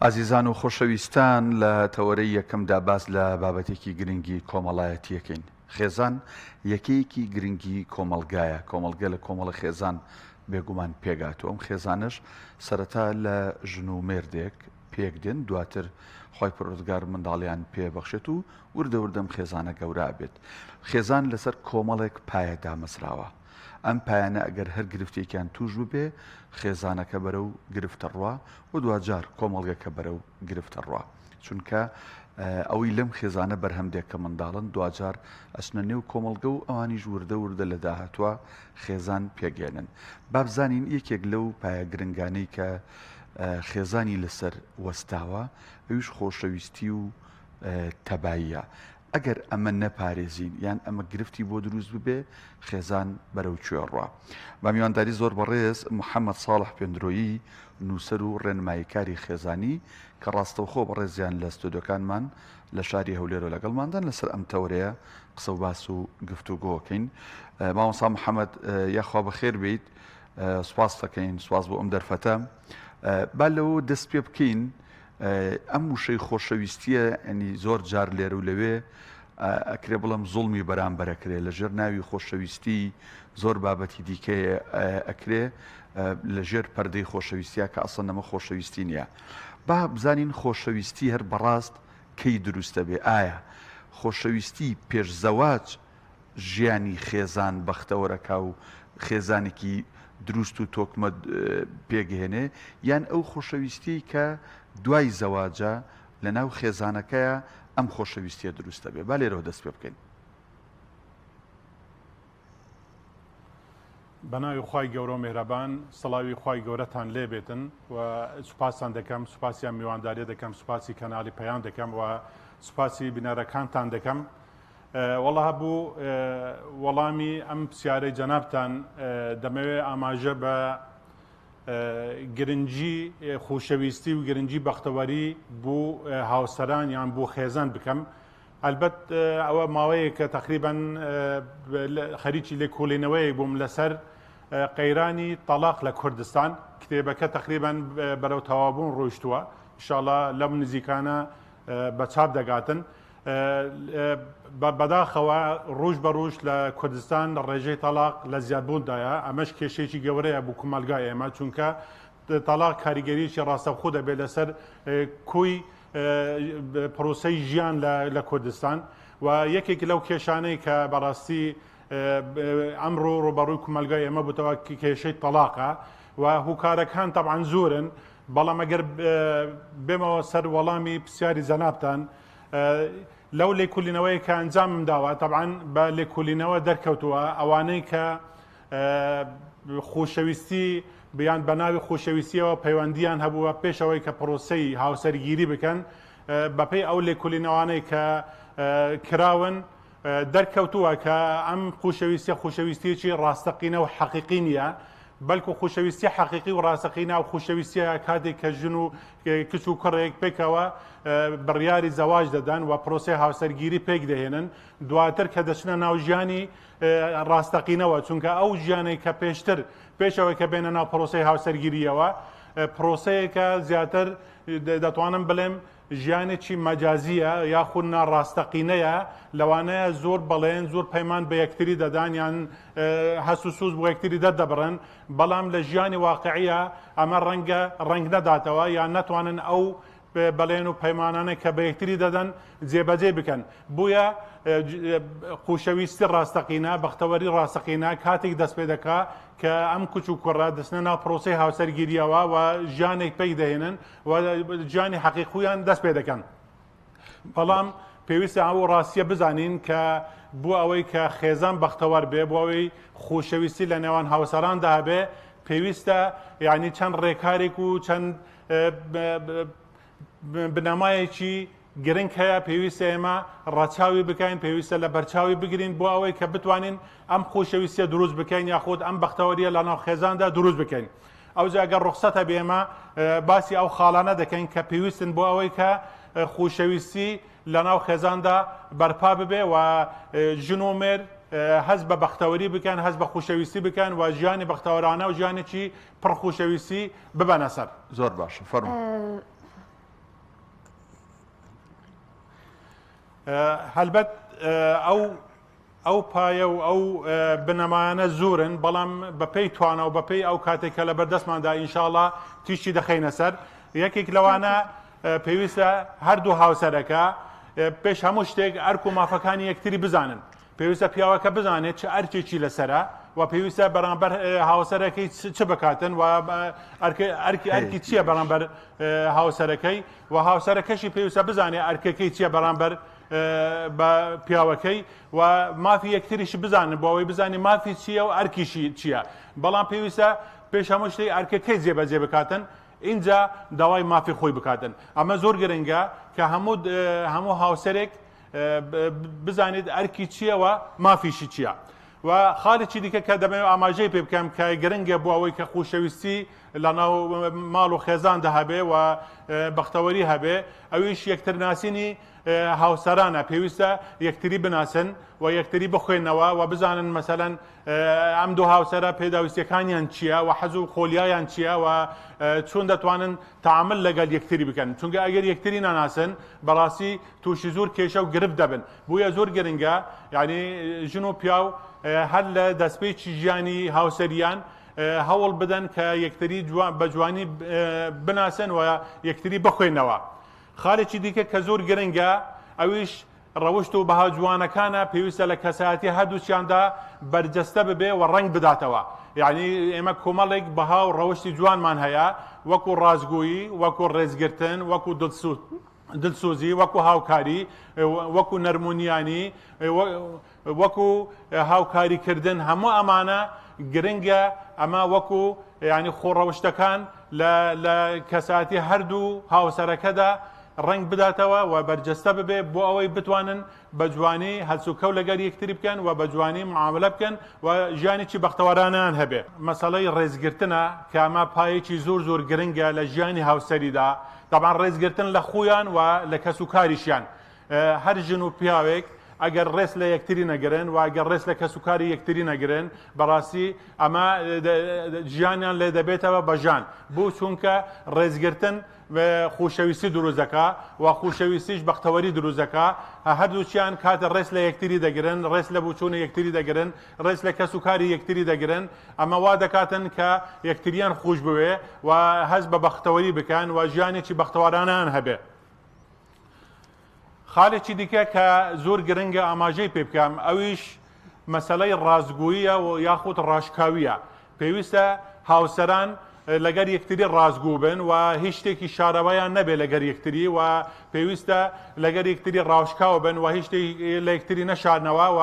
ئازیزان و خۆشەویستان لە تەوەرەی یەکەمدا باس لە بابەتێکی گرنگی کۆمەڵایەتیەکەین. خێزان یەکەیەکی گرنگی کۆمەڵگایە، کۆمەڵگە لە کۆمەڵە خێزان بێگومان پێگاتوە، ئەم خێزانەش سەرەتا لە ژن و مێردێک پێک دێن، دواتر خوای پەروەردگار منداڵیان پێ بەخشێت و وردە وردە ئەم خێزانە گەورە ئەبێت. خێزان لەسەر کۆمەڵێک پایە دامەزراوە. ئەم پایانە ئەگەر هەر گرفتێکیان توش ببێ خێزانەکە بەرەو گرفت دەڕوا و دواجار کۆمەڵگەکە بەرەو گرفت دەڕوا. چونکە ئەوەی لەم خێزانە بەرهەم دێ کە منداڵن دواجار ئەچنە نێو کۆمەڵگە و ئەوانیش وردە وردە لە داهاتوە خێزان پێگەێنن. با بزانین یەکێک لەو پایە گرنگانەی کە خێزانی لەسەر وەستاوە ئەویش خۆشەویستی و تەباییە. ئەگەر ئەمە نەپارێزین یان ئەمە گرفتی بۆ دروست ببێ خێزان بەرەو کوێ ڕوا؟ بە میوانداری زۆر بەڕێز محەممەد ساڵح پێندرۆیی نووسەر و ڕێنماییکاری خێزانی کە ڕاستەوخۆ بەڕێزیان لە ستۆدیۆکانمان لە شاری هەولێرەوە لەگەڵماندان لەسەر ئەم تەوەرەیە قسە و باس و گفتوگۆکەین. مامۆستا محەممەد یاخوا بەخێر بیت سوپاس دەکەین سوپاس بۆ ئەم دەرفەتە با لەوە دەست پێ بکەین ئەم وشەی خۆشەویستیە ینی زۆر جار لێرە و لەوێ ئەکرێ بڵێم زوڵمی بەرامبەر ئەکرێ لە ژێر ناوی خۆشەویستی زۆر بابەتی دیکەیە ئەکرێ لە ژێر پەردەی خۆشەویستیا کە ئەسڵەن ئەمە خۆشەویستی نییە با بزانین خۆشەویستی هەر بەڕاست کەی دروستە بێ ئایا خۆشەویستی پێش زەواج ژیانی خێزان بەختەوەرەکا و خێزانێکی دروست و تۆکمە پێکهێنێ یان ئەو خۆشەویستیەی کە دوای زەواجە لەناو خێزانەکەیا ئەم خۆشەویستیە دروست دەبێ با لێرەوە دەست پێ بکەین. بەناوی خوای گەورە و میهرەبان سڵاوی خوای گەورەتان لێ بێتن و سوپاستان دەکەم سوپاسی ئەم میوانداریە دەکەم سوپاسی کەناڵی پەیام دەکەم و سوپاسی بینەرەکانتان دەکەم وەڵا هەبوو وەڵامی ئەم پرسیارەی جەنابتان دەمەوێت ئاماژە بە گرنگی خۆشەویستی و گرنگی بەختەوەری بۆ هاوسەران یان بۆ خێزان بکەم ئەلبەت ئەوە ماوەیەکە تقریبان خەریکی لێکۆڵینەوەیەک بووم لەسەر قەیرانی تەلاق لە کوردستان کتێبەکە تقریبان بەرەو تەوابوون ڕۆیشتووە ئینشاڵا لەم نزیکانە بە چاپ دەگاتن بەداخەوە ڕوژ بە ڕوژ لە کوردستان ڕێژەی تەلاق لە زیادبووندایە ئەمەش کێشەیەکی گەورەیە بۆ کومەلگای ئێمە چونکە تەلاق کاریگەریی ڕاستەوخۆ دەبێت لەسەر کۆی پرۆسەی ژیان لە کوردستان و یەکێک لەو کێشانەی کە بەڕاستی ئەمڕۆ ڕوبەڕووی کومەلگای ئێمە بووتەوە کێشەی تەلاقە و هوکارەکان تەبعەن زۆرن بەڵام ئەگەر بێمەوە سەر وەڵامی پرسیاری جەنابتان لەو لێکولینەوەی کە ئەنجامم داوە تەبعەن بە لێکولینەوە دەرکەوتووە ئەوانەی کە خۆشەویستی بیان بە ناوی خۆشەویستیەوە پەیوەندیان هەبووە پێشەوەی کە پرۆسەی هاوسەرگیری بکەن بەپێی ئەو لێکولینەوانەی کە کراون دەرکەوتووە کە ئەم خۆشەویستیە خۆشەویستیەکی ڕاستەقینە و حەقیقی نییە بەلکو خۆشەویستی حەقیقی و ڕاستەقینە و خۆشەویستیە کاتێک کە ژن و کچ و کوڕێک پێکەوە بڕیاری زەواج دەدەن و پرۆسەی هاوسەرگیری پێک دەهێنن دواتر کە دەچنە ناو ژیانی ڕاستەقینەوە چونکە ئەو ژیانەی کە پێشتر پێشەوەی کە بێنە ناو پرۆسەی هاوسەرگیریەوە پرۆسەیەکە زیاتر دەتوانم بڵێم ژیانێکی مەجازییە یاخود ناڕاستەقینەیە، لەوانەیە زۆر بەڵێن، زۆر پەیمان بە یەکتری دەدان یان هەست و سۆز بۆ یەکتری دەردەبڕن، بەڵام لە ژیانی واقعییە ئەمە ڕەنگە ڕەنگ نەداتەوە یان نەتوانن ئەو بەڵێن و پەیمانانەی کە بە یەکتری دەدەن جێبەجێ بکەن. بۆیە خۆشەویستی ڕاستەقینە، بەختەوەری ڕاستەقینە کاتێک دەست پێ دەکا کە ئەم کچ و کوڕە دەچنە ناو پرۆسەی هاوسەرگیرییەوە و ژیانێک پێک دەهێنن و ژیانی حەقیقیان دەست پێ دەکەن. بەڵام پێویستە ئەو ڕاستیە بزانین کە بۆ ئەوەی کە خێزان بەختەوەر بێ، بۆ ئەوەی خۆشەویستی لە نێوان هاوسەراندا هەبێ، پێویستە یعنی چەند ڕێکارێک و چەند بنەمایەکی گرنگ هەیە پێویستە ئێمە ڕەچاوی بکەین، پێویستە لە بەرچاوی بگرین بۆ ئەوەی کە بتوانین ئەم خۆشەویستیە دروست بکەین یاخود ئەم بەختەوەریە لە ناو خێزاندا دروست بکەین. ئەوجا گەر ڕوخسەتە بێ ئێمە باسی ئەو خاڵانە دەکەین کە پێویستن بۆ ئەوەی کە خۆشەویستی لە ناو خێزاندا بەرپا ببێ و ژن و مێر هەست بە بەختەوەری بکەن، هەست بە خۆشەویستی بکەن و ژیانی بەختەوەرانە و ژیانێکی پڕ خۆشەویستی ببەنە سەر. زۆر باشە فەرموو. هەلبەت ئەو ئەو پایە و ئەو بنەمایانە زۆرن، بەڵام بەپێی توانا و بەپێی ئەو کاتێک کە لەبەردەستماندا ئینشاڵا تیشکی دەخەینە سەر. یەکێک لەوانە پێویستە هەردوو هاوسەرەکە پێش هەموو شتێک ئەرک و مافەکانی یەکتری بزانن. پێویستە پیاوەکە بزانێت چ ئەرکێکی لەسەرە و پێویستە بەرامبەر هاوسەرەکەی چ بکاتن و ئەرکی ئەرکی چییە بەرامبەر هاوسەرەکەی و هاوسەرەکەشی پێویستە بزانێت ئەرکەکەی چییە بەرامبەر بە پیاوەکەی و مافی یەکتریش بزانن بۆ ئەوەی بزانانی مافی چییە و ئەرکیشی چییە، بەڵام پێویستە پێش هەموو شتێک ئەرکەکەی جێبەجێ بکاتن ئینجا داوای مافی خۆی بکاتن. ئەمە زۆر گرنگە کە هەموو هەموو هاوسەرێک بزانێت ئەرکی چییە و مافیشی چییە. و خاڵێکی دیکە کە دەمەوێت ئاماژەی پێ بکەم کە گرنگە بۆ ئەوەی کە خۆشەویستی لە ناو ماڵ و خێزاندا هەبێ و بەختەوەری هەبێ، ئەویش یەکترناسینی هاوسەرانە. پێویستە یەکتری بناسن و یەکتری بخوێنەوە و بزانن مەسەلەن ئەم دوو هاوسەرە پێداویستیەکانیان چییە و حەز و خۆلیایان چییە و چۆن دەتوانن تەعامل لەگەڵ یەکتری بکەن، چونکە ئەگەر یەکتری ناناسن بەڕاستی تووشی زۆر کێشە و گرفت دەبن. بۆیە زۆر گرنگە یعنی ژن و پیاو هەر لە دەستپێکی ژیانی هاوسەریان هەوڵ بدەن کە یەکتری بە جوانی بناسن و یەکتری بخوێنەوە. خالێکی دیکە کە زۆر گرنگە ئەویش ڕەوشت و بەها جوانەکانە، پێویستە لە کەسایەتی هەردووکیاندا بەرجەستە ببێ و ڕەنگ بداتەوە. یعنی ئێمە کۆمەڵێک بەها و ڕەوشتی جوانمان هەیە وەکو ڕاستگۆیی، وەکو ڕێزگرتن، وەکو دڵسۆزی، وەکو هاوکاری، وەکو نەرمونیانی، وەکو هاوکاریکردن، هەموو ئەمانە گرنگە. ئەمە وەکو یعنی خۆڕەوشتەکان لە کەسایەتی هەردوو هاوسەرەکەدا ڕەنگ بداتەوە و بەرجەستە ببێ بۆ ئەوەی بتوانن بە جوانی هەلسوکەوت لەگەر یەکتری بکەن و بە جوانی معاملە بکەن و ژیانێکی بەختەوەرانەیان هەبێ. مەسەڵەی ڕێزگرتنە کە ئەمە پایەکی زۆر زۆر گرنگە لە ژیانی هاوسەریدا، تەبعەن ڕێزگرتن لە خۆیان و لە کەس و کاریشیان. هەر ژن و پیاوێک ئەگەر ڕێز لە یەکتری نەگرن و ئەگەر ڕێز لە کەس و کاری یەکتری نەگرن بەڕاستی ئەمە ژیانیان لێ دەبێتەوە بە ژان. بۆ چونکە ڕێزگرتن خۆشەویستی دروست دەکا و خۆشەویستیش بەختەوەری دروست دەکا. هەردووکیان کاتە ڕێز لە یەکتری دەگرن، ڕێز لە بۆچوونی یەکتری دەگرن، ڕێز لە کەس و کاری یەکتری دەگرن، ئەمە وا دەکاتن کە یەکتریان خۆش بوێ و هەست بە بەختەوەری بکەن و ژیانێکی بەختەوارانەیان هەبێ. خالێکی دیکە کە زۆر گرنگە ئاماژەی پێ بکەم ئەویش مەسەلەی ڕاستگۆییە و یاخود ڕاشکاوییە. پێویستە هاوسەران لەگەر یەکتری ڕاستگۆ بن و هیچ شتێکی شارەوەیان نەبێت لەگەر یەکتری و پێویستە لەگەر یەکتری ڕاشکاو بن و هیچ شتێک لە یەکتری نەشارنەوە و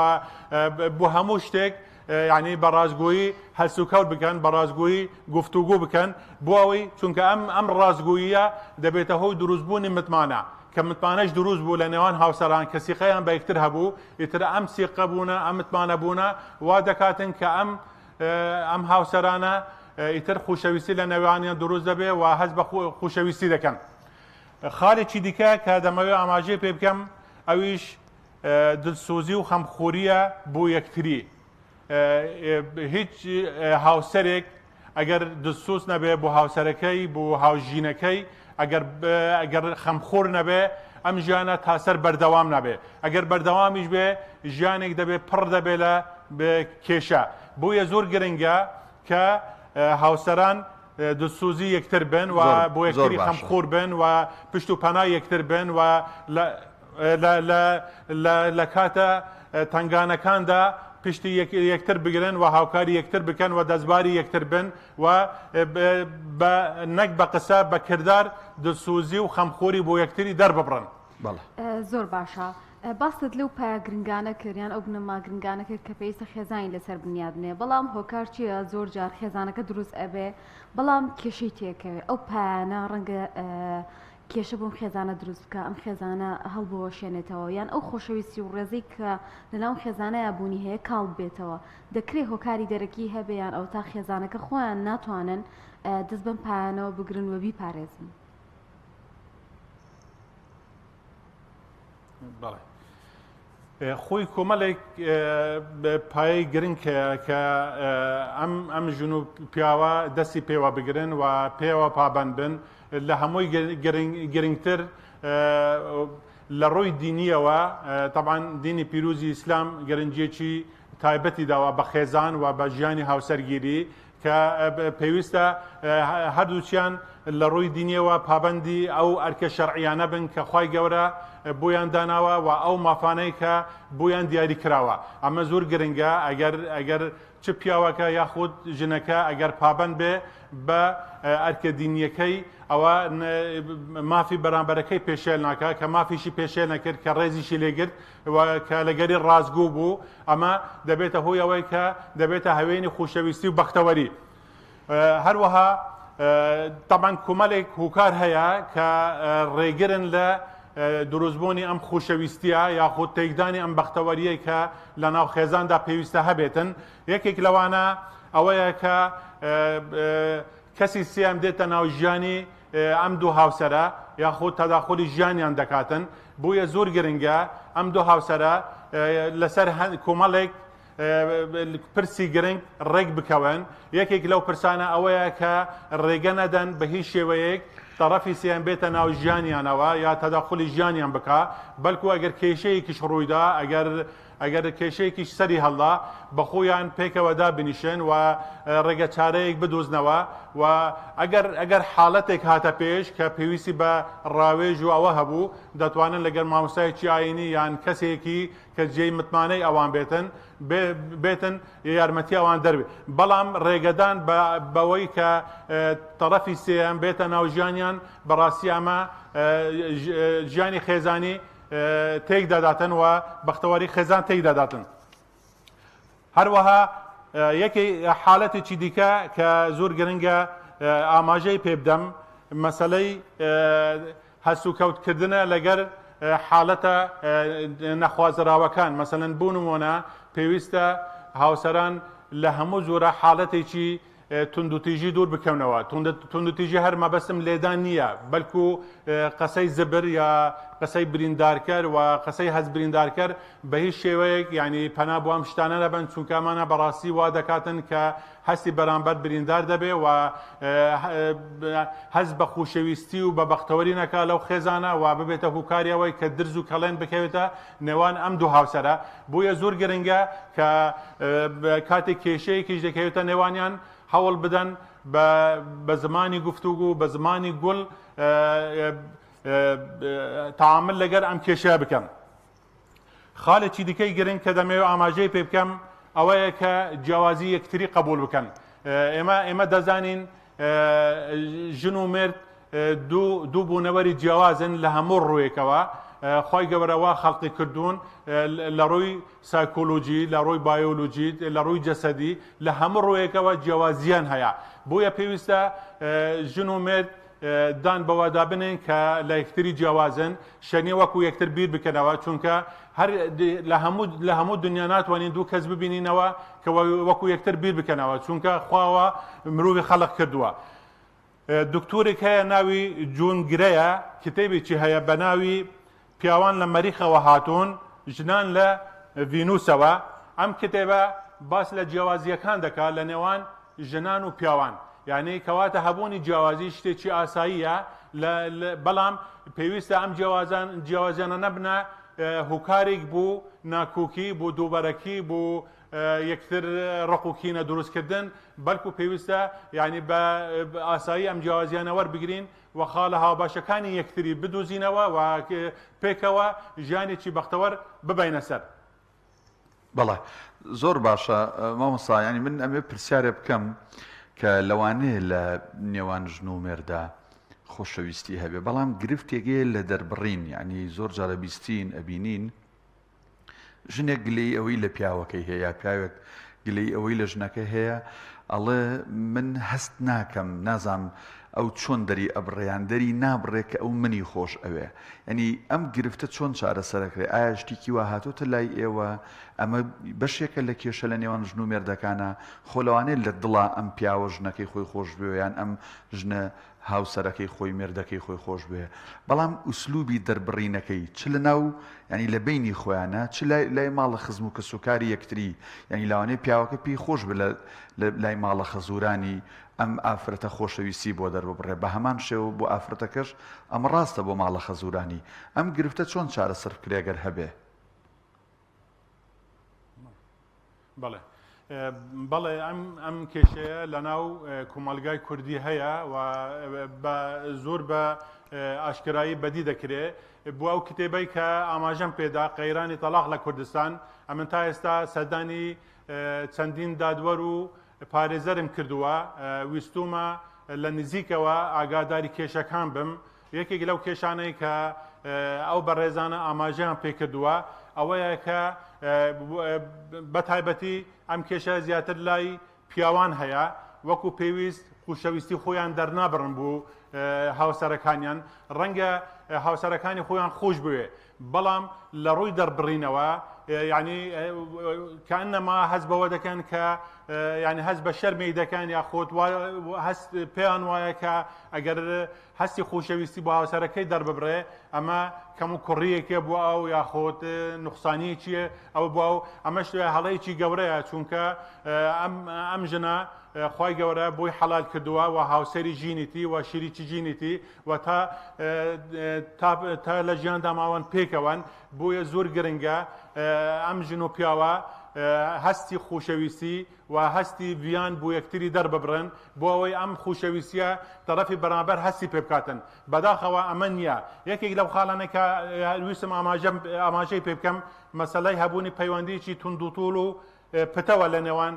بۆ هەموو شتێک یعنی بە ڕاستگۆیی هەلسوکەوت بکەن، بە ڕاستگۆیی گفتوگۆ بکەن، بۆ ئەوەی چونکە ئەم ئەم ڕاستگۆییە دەبێتە هۆی دروستبوونی متمانە، کە متمانەش دروست بوو لە نێوان هاوسەران کە سیقەیان بە یەکتر هەبوو، ئیتر ئەم سیقە بوونە، ئەم متمانە بوونە وا دەکاتن کە ئەم ئەم هاوسەرانە ئیتر خوشەویستی لە نێوانیان دروست دەبێ و هەست بە خوشەویستی دەکەن. خالێکی دیکە کە دەمەوێت ئاماژەی پێ بکەم ئەویش دلسۆزی و خەمخۆرییە بۆ یەکتری. هیچ هاوسەرێک ئەگەر دلسۆز نەبێ بۆ هاوسەرەکەی، بۆ هاوژینەکەی، ئەگەر ئەگەر خەمخۆر نەبێ ئەم ژیانە تاسەر بەردەوام نابێ. ئەگەر بەردەوامیش بێ ژیانێک دەبێ پڕ دەبێ لە کێشە. بۆیە زۆر گرنگە کە هاوسەران دلسۆزی یەکتر بن و بۆ یەکتری خەمخۆر بن و پشت و پەنای یەکتر بن و لە کاتە تەنگانەکاندا پشتی یەکتر بگرن و هاوکاری یەکتر بکەن و دەستباری یەکتر بن و نەک بە قسە بە کردار دلسۆزی و خەمخۆری بۆ یەکتری دەرببڕن. زۆر باشە باست لەو پایە گرنگانە کرد یان ئەو بنەما گرنگانە کرد کە پێویستە خێزانی لەسەر بنیاد بنێ، بەڵام هۆکار چییە زۆر جار خێزانەکە دروست ئەبێ بەڵام کێشەی تێکەوێ ئەو پایانە ڕەنگە کێشە بۆم خێزانە دروست بکە ئەم خێزانە هەڵبوەشێنێتەوە یان ئەو خۆشەویستی و ڕێزەی کە لەناو خێزانەیە بوونی هەیە کاڵ بێتەوە دەکرێ هۆکاری دەرەکی هەبێ یان ئەو تا خێزانەکە خۆیان ناتوانن دەست بەم پایانەوە بگرن و بیپارێزن. بەڵێ خۆی کۆمەڵێک پایەی گرنگ هەیە کە ئەم ئەم ژن و پیاوە دەستی پێوە بگرن و پێوە پابند بن لە هەمووی گرنگتر لە ڕووی دینیەوە تەبعەن دینی پیروزی ئیسلام گرنگیەکی تایبەتی داوە بە خێزان و بە ژیانی هاوسەرگیری کە پێویستە هەردووچیان لە ڕووی دینیەوە پابەندی ئەو ئەرکە شەرعیانە بن کە خوای گەورە بۆیان داناوە و ئەو مافانەی کە بۆیان دیاری کراوە ئەمە زۆر گرنگە ئەگەر ئەگەر چ پیاوەکە یاخود ژنەکە ئەگەر پابەند بێ بە ئەرکە دینیەکەی ئەوە مافی بەرامبەرەکەی پێشێل ناکا کە مافیشی پێشێل نەکرد کە ڕێزیشی لێگرت و کە لەگەری ڕاستگۆ بوو ئەمە دەبێتە هۆی ئەوەی کە دەبێتە هەوێنی خۆشەویستی و بەختەوەری هەروەها تەبعەن کومەلێک هوکار هەیە کە ڕێگرن لە دروستبوونی ئەم خۆشەویستیە یاخود تێکدانی ئەم بەختەوەریەی کە لە ناو خێزاندا پێویستە هەبێتن یەکێک لەوانە ئەوەیە کە کەسی سێیەم دێتە ناو ژیانی ئەم دوو هاوسەرە یاخود تەداخولی ژیانیان دەکاتن بۆیە زۆر گرنگە ئەم دوو هاوسەرە لەسەر کۆمەڵێک پرسی گرنگ ڕێک بکەون یەکێک لەو پرسانە ئەوەیە کە ڕێگە نەدەن بە هیچ شێوەیەک تەڕەفی سێیەم بێتە ناو ژیانیانەوە یا تەداخولی ژیانیان بکا بەڵکو ئەگەر کێشەیەکیش ڕوویدا ئەگەر ئەگەر کێشەیەکیش سەری هەڵدا بەخۆیان پێکەوە دابنیشن و ڕێگە چارەیەک بدۆزنەوە و ئەگەر ئەگەر حاڵەتێک هاتە پێش کە پێویستی بە ڕاوێژ و ئەوە هەبوو دەتوانن لەگەر مامۆستایەکی ئاینی یان کەسێکی کە جێی متمانەی ئەوان بێتن بێتن یارمەتی ئەوان دەربێ بەڵام ڕێگەدان بەوەی کە تەڕەفی سێیەم بێتە ناو ژیانیان بەڕاستی ئەمە ژیانی خێزانی تێک دەداتن و بەختەوەری خێزان تێک دەداتن هەروەها یەکی حالەتێکی دیکە کە زۆر گرنگە ئاماژەی پێ بدەم مەسلەی هەلسوکەوتکردنە لەگەر حالەتە نەخوازراوەکان مەسەلەن بو نمونە پێویستە هاوسەران لە هەموو جۆرە حالەتێکی توندوتیژی دوور بکەونەوە توندوتیژی هەر مەبەستم لێدان نییە بەلکو قسەی زبر یا قسەی بریندارکەر و قسەی هەست بریندارکەر بە هیچ شێوەیەک یعنی پەنا بۆ ئەم شتانە نەبەن چونکە ئەمانە بەڕاستی وا دەکاتن کە هەستی بەرامبەر بریندار دەبێ و هەست بە خۆشەویستی و بە بەختەوەری نەکا لەو خێزانە و ببێتە هوکاری ئەوەی کە درز و کەڵێن بکەوێتە نێوان ئەم دوو هاوسەرە بۆیە زۆر گرنگە کە کاتێک کێشەیەکیش دەکەوێتە نێوانیان هەوڵ بدەن بە زمانی گفتوگو بە زمانی گوڵ تعامل لەگەر ئەم کێشەیە بکەن. خالێکی دیکەی گرنگ کە دەمەوێت ئاماژەی پێ بکەم ئەوەیە کە جیاوازی یەکتری قبول بکەن ئێمە ئێمە دەزانین ژن و مرد دوو دوو بوونەوەری جیاوازن لە هەموو ڕوویەکەوە خی گەورەوە خەڵقی کردوون لە ڕووی سایکۆلۆژی لە ڕووی بایۆلۆژی لە ڕووی جەسەدی لە هەموو ڕوویەکەوە جیاوازیان هەیە بۆیە پێویستە ژن و مرد دان بەوەدا بنێن کە لە یەکتری جیاوازن، شەنیە وەکو یەکتر بیر بکەنەوە، چونکە هەر لە هەموو لە هەموو دنیا ناتوانین دوو کەس ببینینەوە کە وەکو یەکتر بیر بکەنەوە، چونکە خواوە مرۆڤی خەڵق کردووە. دکتۆرێک هەیە ناوی جون گرەیە، کتێبێکی هەیە بە ناوی پیاوان لە مەریخەوە هاتوون، ژنان لە ڤینوسەوە، ئەم کتێبە باس لە جیاوازییەکان دەکات لە نێوان ژنان و پیاوان، یانی کەواتە هەبوونی جیاوازی شتێکی ئاساییە بەڵام پێویستە ئەم جیاوازیانە نەبنە هۆکارێک بۆ ناکۆکی، بۆ دووبەرەکی، بۆ یەکتر ڕق و کینە دروستکردن، بەڵکو پێویستە یانی بە ئاسایی ئەم جیاوازیانە وەربگرین و خاڵە هاوبەشەکانی یەکتری بدوزینەوە و پێکەوە ژیانێکی بەختەوەر ببەینە سەر. بەڵێ زۆر باشە مامۆستا یانی من ئەمێ پرسیارێ بکەم کە لەوانەیە لە نێوان ژن و مێردا خۆشەویستی هەبێ بەڵام گرفتێک هەیە لە دەربڕین یعنی زۆر جارە بیستین ئەبینین ژنێک گلەیی ئەوەی لە پیاوەکەی هەیە یا پیاوێک گلەیی ئەوەی لە ژنەکە هەیە ئەڵێ من هەست ناکەم نازانم ئەو چۆن دەری ئەبڕێ یان دەری نابڕێ کە ئەو منی خۆش ئەوێ یعنی ئەم گرفتە چۆن چارەسەرەکرێ ئایا شتێکی وا هاتۆتە لای ئێوە ئەمە بەشێکە لە کێشە لە نێوان ژن و مێردەکانە خۆ لەوانەیە لە دڵا ئەم پیاوە ژنەکەی خۆی خۆش بوێ یان ئەم ژنە هاوسەرەکەی خۆی مێردەکەی خۆی خۆش بوێ بەڵام ئوسلوبی دەربڕینەکەی چ لە ناو یانی لە بەینی خۆیانە چ لای لای ماڵە خزم و کەسوکاری یەکتری یانی لاوانەیە پیاوەکە پێی خۆش بێ لە لای ماڵە خەزورانی. ئەم ئافرەتە خۆشەویستی بۆ دەرببڕێ، بە هەمان شێوە بۆ ئافرەتەکەش ئەمە ڕاستە بۆ ماڵە خەزوورانی. ئەم گرفتە چۆن چارەسەر بکرێ گەر هەبێ؟ بەڵێ بەڵێ ئەم ئەم کێشەیە لە ناو کۆمەلگای کوردی هەیە و بە زۆر بە ئاشکرایی بەدی دەکرێ بۆ ئەو کتێبەی کە ئاماژەم پێدا قەیرانی تەلاق لە کوردستان ئەمن تا ئێستا سەردانی چەندین دادوەر و پارێزەرم کردووە ویستومە لە نزیکەوە ئاگاداری کێشەکان بم یەکێک لەو کێشانەی کە ئەو بەڕێزانە ئاماژەیان پێکردووە ئەوەیە کە بە تایبەتی ئەم کێشە زیاتر لای پیاوان هەیە وەکو پێویست خوشەویستی خۆیان دەرنابڕن بوو هاوسەرەکانیان ڕەنگە هاوسەرەکانی خۆیان خۆش بوێ بەڵام لە ڕووی دەربڕینەوە یعنی کەنەما هەست بەوە دەکەن کە یعنی هەست بە شەرمی دەکەن یا خۆت هەست پێیان وایە کە ئەگەر هەستی خۆشەویستی بۆ هاوسەرەکەی دەرببڕێ ئەمە کەم و کوڕیەکێ بۆ ئەو یاخۆت نوقسانیەکیە ئەو بۆ ئەو ئەمەش هەڵەیەکی گەورەیە چونکە ئەم ئەم ژنە خوای گەورە بۆی حەلال کردووە و هاوسەری ژینیتی و شریکی ژینیتی و تا تا تا لە ژیاندا ماوەن پێکەوەن بۆیە زۆر گرنگە ئەم ژن و پیاوە هەستی خۆشەویستی و هەستی ڤیان بۆ یەکتری دەرببڕن بۆ ئەوەی ئەم خوشەویستیە تەڕەفی بەرامبەر هەستی پێ بکاتن بەداخەوە ئەمە نییە یەکێک لەو خاڵانەی کە ویستم ئاماژەی پێ بکەم مەسەلەی هەبوونی پەیوەندیی توندوتوڵ و پتەوە لە نێوان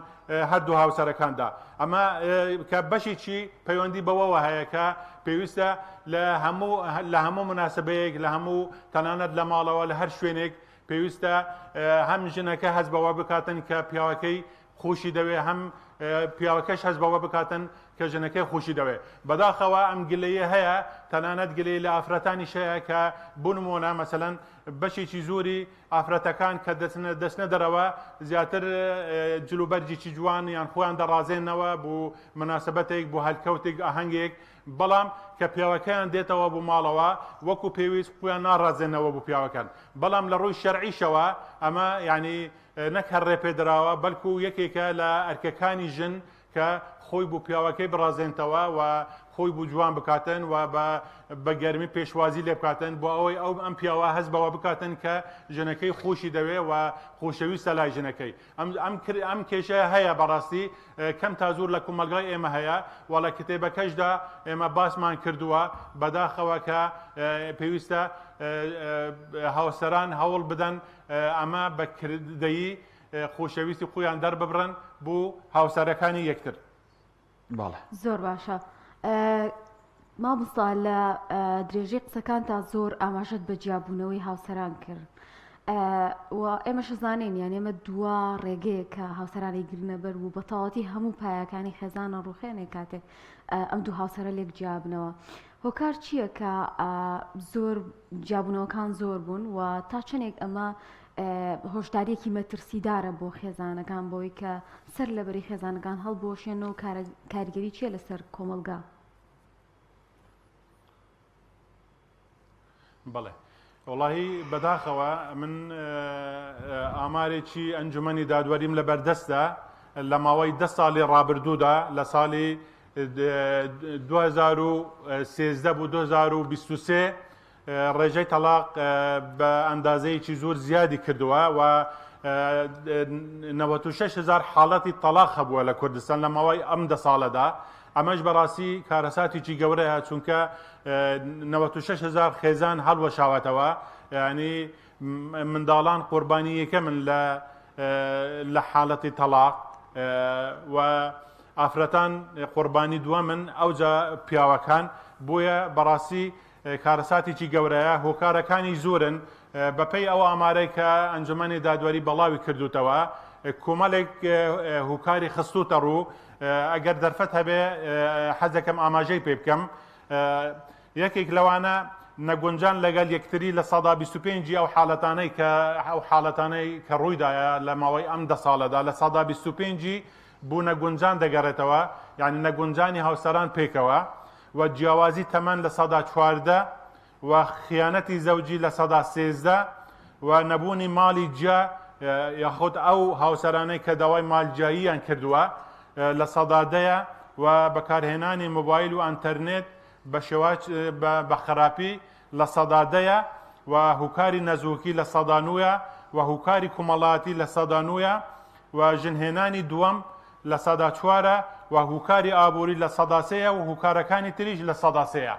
هەردوو هاوسەرەکاندا ئەمە کە بەشێکی پەیوەندی بەوەوە هەیە کە پێویستە لە هەموو لە هەموو مناسبەیەک لە هەموو تەنانەت لە ماڵەوە لە هەر شوێنێک پێویستە هەم ژنەکە هەست بەوە بکاتن کە پیاوەکەی خۆشی دەوێ هەم پیاوەکەش هەست بەوە بکاتن کە ژنەکەی خۆشی دەوێ بەداخەوە ئەم گلەیە هەیە تەنانەت گلەی لە ئافرەتانیش هەیە کە بۆ نمۆنە مەسەلەن بەشێکی زۆری ئافرەتەکان کە دەچنە دەچنە دەرەوە زیاتر جلوبەرگێکی جوان یان خۆیان دەڕازێنەوە بۆ مناسبەتێک بۆ هەلکەوتێک ئاهەنگێک بەڵام کە پیاوەکەیان دێتەوە بۆ ماڵەوە وەکو پێویست خۆیان ناڕازێنەوە بۆ پیاوەکان بەڵام لە ڕووی شەرعیشەوە ئەمە یعنی نەک هەر ڕێپێدراوە بەلکو یەکێکە لە ئەرکەکانی ژن کە خۆی بۆ پیاوەکەی بڕازێنتەوە و خۆی بۆ جوان بکاتن و بە گەرمی پێشوازی لێ بکاتن بۆ ئەوەی ئەو ئەم پیاوە هەست بەوە بکاتن کە ژنەکەی خۆشی دەوێ و خۆشەویستە لای ژنەکەی ئەم ئەم ئەم کێشەیە هەیە بەڕاستی کەم تا زۆر لە کۆمەلگای ئێمە هەیە و لە کتێبەکەشدا ئێمە باسمان کردووە بەداخەوە کە پێویستە هاوسەران هەوڵ بدەن ئەمە بە کردەیی خۆشەویستی خۆیان دەرببڕن بۆ هاوسەرەکانی یەکتر. بەڵێ. زۆر باشە مامۆستا لە درێژەی قسەکانتا زۆر ئاماژەت بە جیابوونەوەی هاوسەران کرد و ئێمەش زانین یان ئێمە دوا ڕێگەیە کە هاوسەرانی گرنە بەر و بەتەواتی هەموو پایەکانی خێزانە ڕوخێنێ کاتێک ئەم دوو هاوسەرە لێک جیابنەوە هۆکار چییە کە زۆر جیابوونەوەکان زۆر بوون و تا چەندێک ئەمە هۆشداریەکی مەترسیدارە بۆ خێزانەکان بۆی کە سەر لەبەری خێزانەکان هەڵبوەشێن و کاریگەری چییە لەسەر کۆمەڵگا؟ بەڵێ وەڵاهی بەداخەوە من ئامارێکی ئەنجومەنی دادوەریم لە بەردەستە لە ماوەی دە ساڵی ڕابردوودا لە ساڵی 2013 بۆ 2023 ڕێژەی تەڵاق بە ئەندازەیەکی زۆر زیادی کردووە و 96 هزار حاڵەتی تەڵاق هەبووە لە کوردستان لە ماوەی ئەم دە ساڵەدا ئەمەش بەڕاستی کارەساتێکی گەورەیە چونکە 96 هزار خێزان هەڵوەشاوەتەوە ینی منداڵان قوربانی یەکەمن لە لە حاڵەتی تەڵاق و ئافرەتان قوربانی دووەمن ئەوجا پیاوەکان بۆیە بەڕاستی کارەساتێکی گەورەیە، هۆکارەکانی زۆرن، بەپێی ئەو ئامارەی کە ئەنجومەنی دادوەری بەڵاوی کردوتەوە کۆمەڵێک هۆکاری خستوتە ڕوو، ئەگەر دەرفەت هەبێ حەز دەکەم ئاماژەی پێ بکەم. یەکێک لەوانە نەگونجان لەگەڵ یەکتری 25% ئەو حاڵەتانەی کە ئەو حاڵەتانەی کە ڕوویدایە لە ماوەی ئەم دە ساڵەدا 25% بۆ نەگونجان دەگەڕێتەوە، یعنی نەگونجانی هاوسەران پێکەوە. و جیاوازی تەمەن 14% و خیانەتی زەوجی 13% و نەبوونی ماڵی جیا یاخود ئەو هاوسەرانەی کە داوای مالجیاییان کردووە 10%ە. و بەکارهێنانی مۆبایل و ئەنتەرنێت بە شێواز بە خراپی لە سەدا دەیە و هوکاری نەزۆکی لە سەدا نویە و هوکاری کومەڵاتی لە سەدا نویە و ژنهێنانی دووەم لە سەدا چوارە و هوکاری ئابووری لە سەدا سێیە و هوکارەکانی تریش لە سەدا سێیە.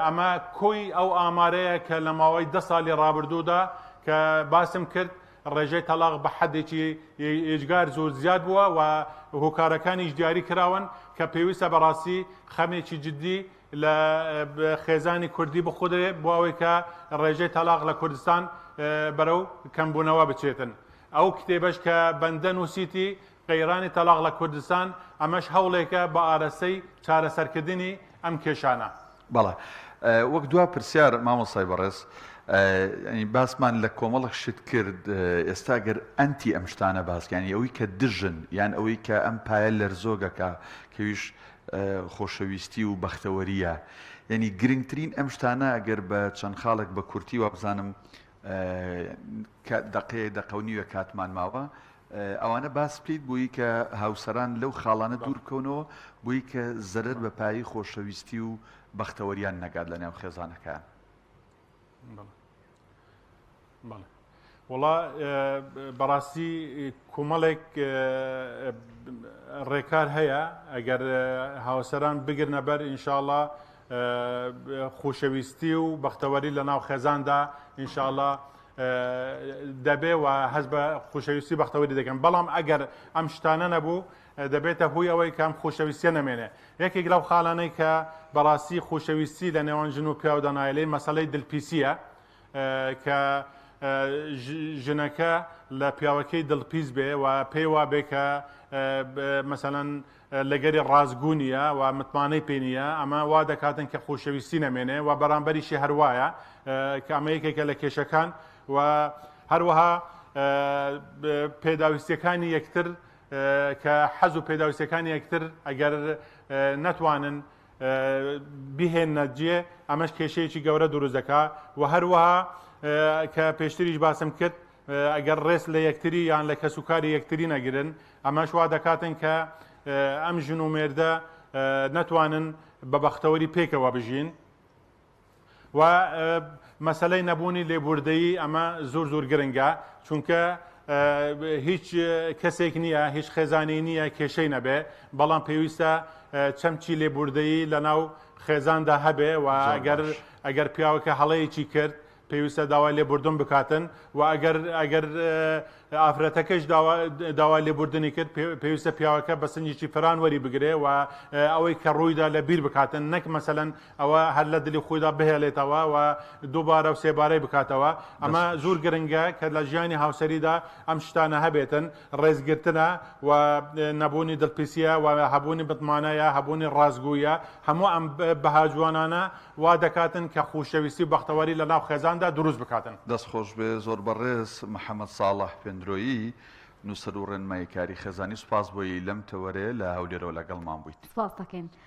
ئەمە کۆی ئەو ئامارەیە کە لە ماوەی دە ساڵی ڕابردوودا کە باسم کرد ڕێژەی تەلاق بە حەدێکی ئێجگار زۆر زیاد بووە و هۆکارەکانیش دیاری کراون کە پێویستە بەڕاستی خەمێکی جدی لە خێزانی کوردی بخودرێ بۆ ئەوەی کە ڕێژەی تەلاق لە کوردستان بەرەو کەمبوونەوە بچێتن. ئەو کتێبەش کە بەندە نووسیتی قەیرانی تەلاق لە کوردستان، ئەمەش هەوڵێکە بە ئارەستەی چارەسەرکردنی ئەم کێشانە. بەڵێ وەک دوا پرسیار مامۆستای بەڕێز یانی باسمان لە کۆمەڵک شت کرد ئێستا گەر ئەنتی ئەم شتانە باس یانی ئەوەی کە دژن یان ئەوەی کە ئەم پایە لەرزۆگەکە کەویش خۆشەویستی و بەختەوەریە یعنی گرنگترین ئەم شتانە ئەگەر بە چەند خاڵێک بە کورتی وابزانم دقەیە دەقە و نیوە کاتمان ماوە ئەوانە باس بکەیت بۆی کە هاوسەران لەو خاڵانە دوور بکەونەوە بۆی کە زەرەر بە پایی خۆشەویستی و بەختەوەریان نەگات لە نێو خێزانەکەیان. بەڵێ وەڵا بەڕاستی کۆمەڵێک ڕێکار هەیە ئەگەر هاوسەران بگرنە بەر ئینشاءڵا خۆشەویستی و بەختەوەری لە ناو خێزاندا ئینشاءڵا دەبێ و هەست بە خۆشەویستی بەختەوەری دەکەن بەڵام ئەگەر ئەم شتانە نەبوو دەبێتە هۆی ئەوەی کە ئەم خۆشەویستیە نەمێنێ یەکێک لەو خاڵانەی کە بەڕاستی خۆشەویستی لە نێوان ژن و پیاودا نایلەی مەسەلەی دلپیسیە کە ژنەکە لە پیاوەکەی دڵپیس بێ و پێی وابێ کە مەسەلەن لەگەری ڕاستگو نییە و متمانەی پێ نییە ئەمە وا دەکاتن کە خۆشەویستی نەمێنێ و بەرامبەریشی هەروایە کە ئەمە یەکێکە لە کێشەکان و هەروەها پێداویستیەکانی یەکتر کە حەز و پێداویستیەکانی یەکتر ئەگەر نەتوانن بهێننە جێ ئەمەش کێشەیەکی گەورە دروست دەکا و هەروەها کە پێشتریش باسم کرد ئەگەر ڕێز لە یەکتری یان لە کەسوکاری یەکتری نەگرن ئەمەش وا دەکاتن کە ئەم ژن و مێردە نەتوانن بە بەختەوەری پێکەوە بژین و مەسەلەی نەبوونی لێبوردەیی ئەمە زۆر زۆر گرنگە چونکە هیچ کەسێک نییە هیچ خێزانی نییە کێشەی نەبێ بەڵام پێویستە چەمکی لێبوردەیی لە ناو خێزاندا هەبێ و ئەگەر ئەگەر پیاوەکە هەڵەیەکی کرد پێویستە داوای لێبوردن بکاتن و ئەگەر ئەگەر ئافرەتەکەش داوای لێبوردنی کرد پێویستە پیاوەکە بە سنجێکی فران وەری بگرێ و ئەوەی کە ڕوویدا لە بیر بکاتن نەک مەسەلەن ئەوە هەر لە دلی خۆیدا بهێڵێتەوە و دووبارە و سێبارەی بکاتەوە ئەمە زۆر گرنگە کە لە ژیانی هاوسەریدا ئەم شتانە هەبێتن ڕێزگرتنە و نەبوونی دڵپیسیە و هەبوونی متمانەیە هەبوونی ڕاستگویە هەموو ئەم بەها جوانانە وا دەکاتن کە خۆشەویستی و بەختەوەری لە ناو خێزاندا دروست بکاتن. دەست خۆش بێ زۆر بەڕێز محەمەد ساڵح پێندرۆیی نووسەر و ڕێنماییکاری خێزانی سوپاس بۆی لەم تەوەرەیە لە هەولێرەوە لەگەڵمان بوویت. سپاست دەکەین.